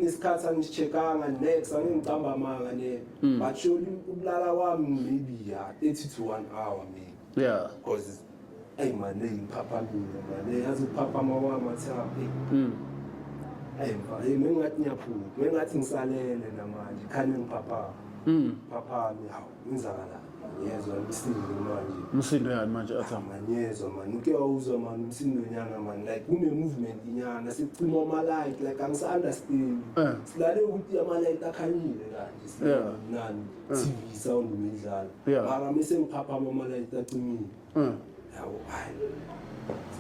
Nesikhathi angisi-checkanga next, angingicamba amanga ne, but surely ukulala kwami maybe ya 30 to 1 hour maybe, because hey man, hey, ngiphaphamile man. Hey, yazi ukuphaphama kwami athi hey. Hey mfa, hey, mengathi ngiyaphupha, mengathi ngisalele namanje khane ngiphaphama. Phaphame, hawu, kwenzakalani? Ngiyezwa imisindo manje. Umsindo yani manje athi? Manyezwa man, uke wawuzwa man umsindo nyana man, like kune-movement nyana, sekucima ama-light, like angisa-understand. Silale ukuthi ama-light akhanyile kanje, nani, TV sound umidlalo, mara mese ngiphaphama ama-light acimile. Yabo, hayi,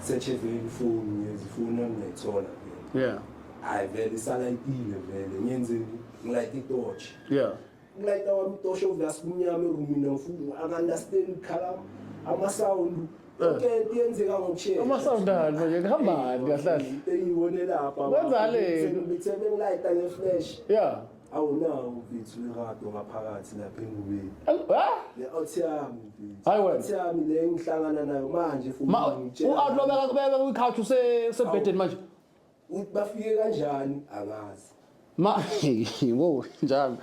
search vele ifoni, ngiyeza ifoni yami, ngiyayithola vele. Hayi vele isalayitile vele, ngiyenzeni? Ngilayita itoshi. Ngilayita wami itoshe, obvious kumnyama erumini, angifuni, angi-understand, khala ama-sound, yonke into iyenzeka ngokushesha. Ama-sound ani manje? Kuhambani kahle kahle? Into engiyibone lapha. Kwenzaleni? Ngithe bengilayita nge-flash, awunawo mfethu Lerato ngaphakathi lapha engubeni. Ah? Le out yami mfethu. Hayi wena. Out yami le engihlangana nayo manje futhi Ma ngitshela. U-out lo beka kwi-couch usebhedeni manje. Ukuthi bafike kanjani angazi. Ma wo njalo.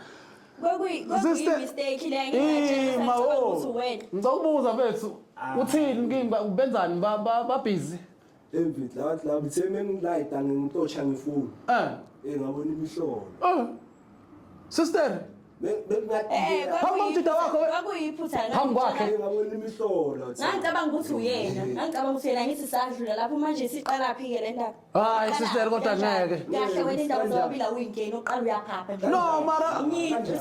Kwakuyi-mistake le. Eh, ma ngicabanga wo. ukuthi wena. Ngicela ukubuza mfethu. Uthini kimi, benzani, ba busy? Emfethu, labathi laba ngithe mengilayita ngintosha ngefoni. Eh, ngabona imihlolo. Sister, Bekungathi Phambi komjida wakho, Kwakuyiphutha. Phambi kwakhe. Ngabona imihlolo. Ngangicabanga ukuthi uyena, ngangicabanga ukuthi uyena, ngithi sadlula lapho manje, siqalaphi-ke le ndaba? Hayi, sister, kodwa ngeke. Kahle wena, indaba zobabili awuyingeni, oqala uyaphapha nje. No, mara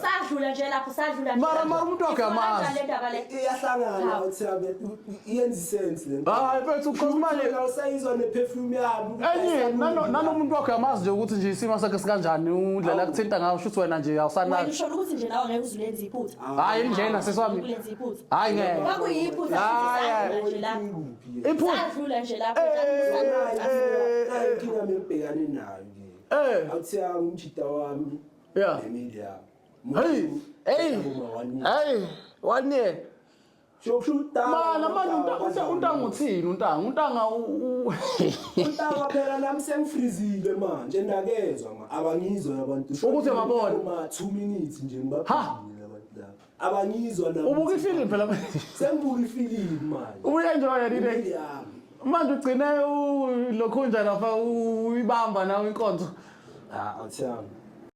Sadlula nje lapho, sadlula nje. Mara umuntu wakhe Ifuna amazi. kanjani le ndaba le? Iyahlangana out yami, iyenza isense le nto. Hayi mfethu, because manje Awusayizwa ne-perfume yami. Enye nanomuntu wakhe uyamazi nje ukuthi nje isimo sakhe sikanjani, undlela akuthinta ngayo, shuthi wena nje Wena awusanaki. usho ukuthi nje nawe ngeke uze ulenze iphutha. Hayi njena seswami. Ulenze iphutha. Hayi ngeke. Kwakuyiphutha. Hayi, hayi. Sadlula nje lapho. Ikuphi? Iphutha. Sadlula nje lapho. Nayi inkinga mengibhekane nayo ke. Awuthi yami umjida wami nemeli yami. Hey, hey. Hey, one year. Shokushuta. Mana manje untanga uthini untanga? Untanga Untanga phela nami sengifrizile manje, nakezwa ma abangizwa abantu. Ukuthi uyababona? Ma 2 minutes nje Ha? ngibabhekile abantu laba. Abangizwa nami. Ubuka ifilimu phela manje. Sengibuka ifilimu manje. Ubuyenjoya nini? Imeli yami. Manje ugcine lokhunja lapha uyibamba nawe inkonzo. Ah, awuthi yami.